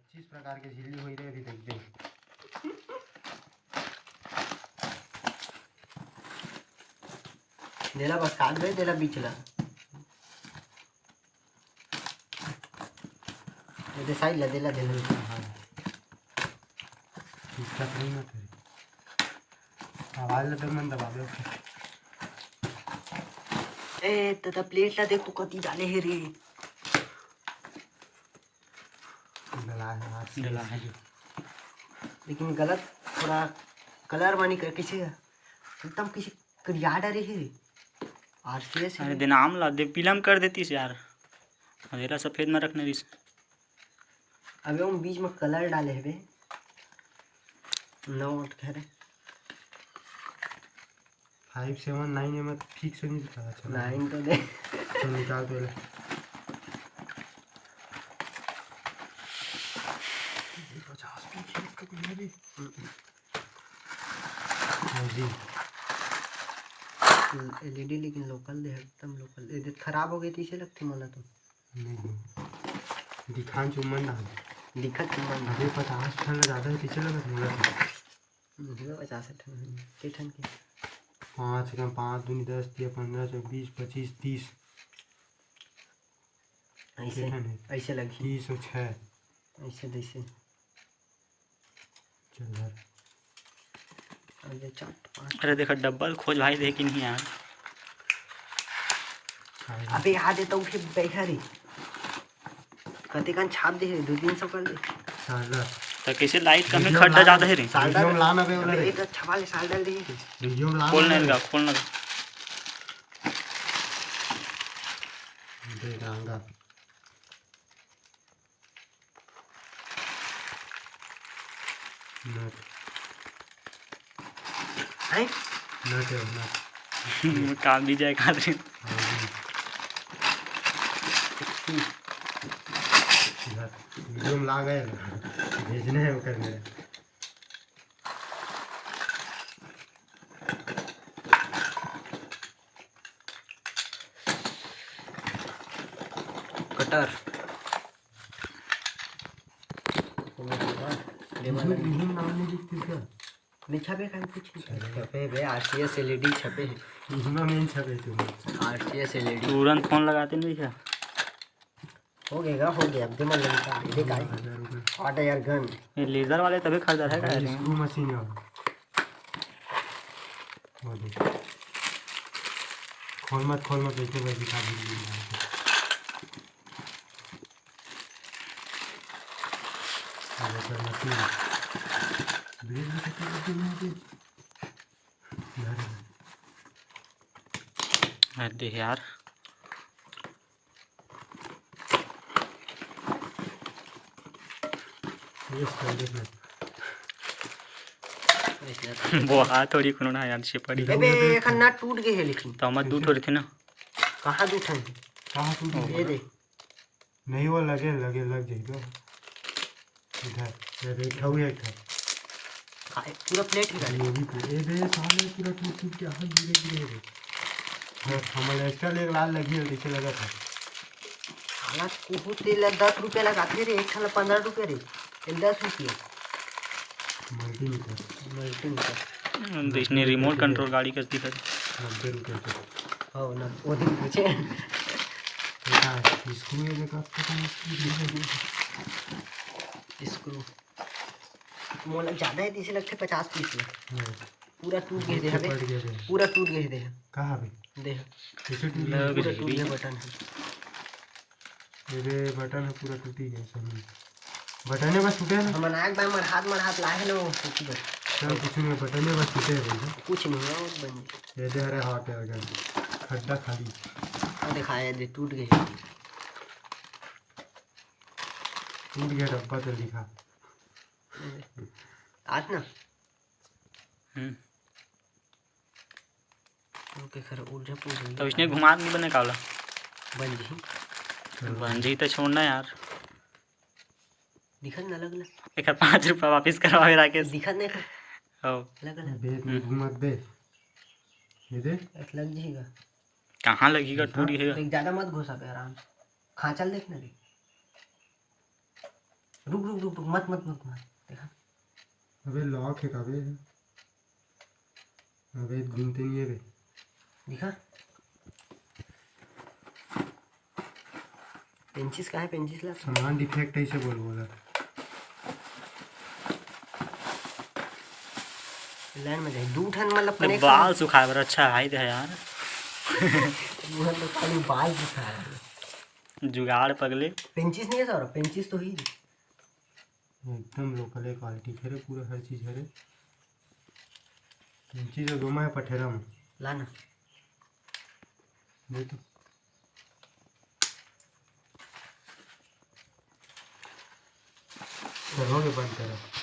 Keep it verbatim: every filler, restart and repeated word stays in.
पच्चीस प्रकार के झिल्ली होई रे, अभी देखबे। देला बस काट दे, देला बीच ला। ये दे साइड ला, देला, देला। हाँ। दिक्कत नहीं ना तेरी। आवाज ला तो मन दबा दे। ए, त, त प्लेट ला देख, तू कति डाले हे रे। डला है, हाँ, डला है। लेकिन गलत थोड़ा कलर मानी कर, किसी एकदम किसी करिया डरे हे रे। आर सी एस अरे हे। दे नाम ला दे, पीला म कर देतीस यार। अंधेरा सफेद में रखने रहीस। अबे वो बीच में कलर डाले हे बे। नौ अटके रे। Five seven nine M fix नहीं दिखा, अच्छा। नाइन तो दे। चल निकाल पहले। पचास भी खेल का कोई नहीं। हाँ जी। एल ई डी लेकिन लोकल दे, एकदम लोकल। ये दे खराब हो गई थी, इसे लगती मोला तो। नहीं, नहीं। दिखान चुम्बन ना। दिखत चुम्बन ना। अबे पचास ठन ले ज्यादा है, पीछे लगा मोला तो। नहीं, पचास ठन, के ठन के? पाँच का, पाँच दूनी दस, दिया पन्द्रह, चौबीस, पच्चीस, तीस। ऐसे, के ठन है? ऐसे लगही। तीस और छः। ऐसे जैसे। चल धर। अरे चार, पाँच। अरे देखा, डब्बल खोज भाई, देखे कि नहीं यार। अबे याद है तो उठे बैठा रे। कतेकन छाप दे हे, दो तीन सौ कर ले। साला। तो कैसे लाइट कम है, वीडियो खड्डा ला, ज्यादा है रे। साला। वीडियो में ला ना बे, अबे वाला रे। एक अच्छा वाले साल डाल दे। वीडियो में ला खोल ना नहीं रे। लगा, खोल ना लगा। देख रहा हूँ। नट। हैं? नट है, नट। काम भी जाए खातिर। हाँ जी। इधर वीडियो में ला गए ना। भेजने हैं ओकर मेरे। कटर। इहू, इहू नाम नहीं लिखती क्या? नहीं छपे, खाली कुछ नहीं छपे। छपे बे, आर C S L E D छपे है। इहू में नहीं छपे तुम। R C S L E D. तुरंत फोन लगाते नहीं क्या? हो गएगा, हो गया, अब दिमाग लगा, ये का है? हजार रुपये। Hot air gun. ये लेजर वाले तभी खरीदा है, भाई, क्या? स्क्रू मशीन है। वो देख। खोल मत, खोल मत, देखो भाई, दिखा दीजिए। अरे सर, मशीन। ब्रेक भी खत्म कर दी, ब्रेक। अरे यार। ये इसका देखना। वो हाथ थोड़ी कोनो ना यार, से पड़ी। अबे, एखन ना टूट गए है लेकिन। तो हमर दू ठो रहिथे ना। कहाँ दू ठन? कहाँ टूट गए? ये दे। नहीं, वो लगे, लगे, लग जाई तो। इधर, ये देख, एक ठो, एक ठो। का-, पूरा प्लेट ही ये भी पूरा, ए बे, साले पूरा टूट, टूट के हाथ गिरे, गिरे रे। बस, हमर एक्स्ट्रा लेग लाल लगी है, जैसे लगा था। साला, कुहू तेल ला दस रुपया लगाथे रे, एक ठन ला पन्द्रह रुपया रे, ये दस रुपया। मल्टीमीटर। मल्टीमीटर। हम तो इसने रिमोट कंट्रोल गाड़ी कर दी था। नब्बे रुपया के। हो ना, वो दिन पूछे। देखा, स्क्रू ये देखा, पता नहीं स्क्रू। स्क्रू। मोला ज्यादा है, जैसे लगथे पचास पीस में। हाँ। पूरा टूट गए दे, पीछे हवे। पड़ गया दे। पूरा टूट गए दे। कहाँ बे? दे। पीछे टूट गया। लग पूरा टूट गया बटन है। ये दे बटन है, पूरा टूटी गया सब। बटने बस टूटे ना। हमन आग बा, मर हाथ, मर हाथ लाहे लो, टूटी गया। चल, कुछ नहीं, बटने बस टूटे है भैया। कुछ नहीं हुआ, वो बन गया। ये दे, अरे हाथ है अगर। खड्डा खाली। हाँ, दिखाया दे, टूट गई। टूट गया डब्बा, तो दिखा। आज ना? हम्म। ओके, खैर, ऊर्जा पूरी होई। तो इसने घुमा के नहीं बने कावला? बन जी। बन जी तो छोड़ना यार। दिखत ना लगला। एकर पाँच रुपया वापस करवावे राकेश। दिखत नहीं का? हो। लगला। बेच में घुमत दे। ये दे। ऐसा लग जाएगा। कहाँ लगेगा? टूट गया। देख, ज्यादा मत घुसा बे, आराम से। खांचल देख ना रे। रुक रुक रुक रुक, मत मत मत मत। देखा। अबे लॉक हे का बे? अबे घूमते नहीं है बे। दिखा। पेंचिस का है, पेंचिस ला। सामान डिफेक्ट है, इसे बोल बोला। लाइन में जाए, दू ठन मतलब कनेक्ट बाल सुखाए बर अच्छा हाई दे यार। वो तो खाली बाल सुखाए बर। जुगाड़ पगले। पेंचिस नहीं है सर, पेंचिस तो ही। एकदम लोकल है, क्वालिटी हरे, पूरा हर चीज हरे। पेंचिस जो दोमा है पठेरा में। ला ना। दे तो। चल, हो गया, बंद करो।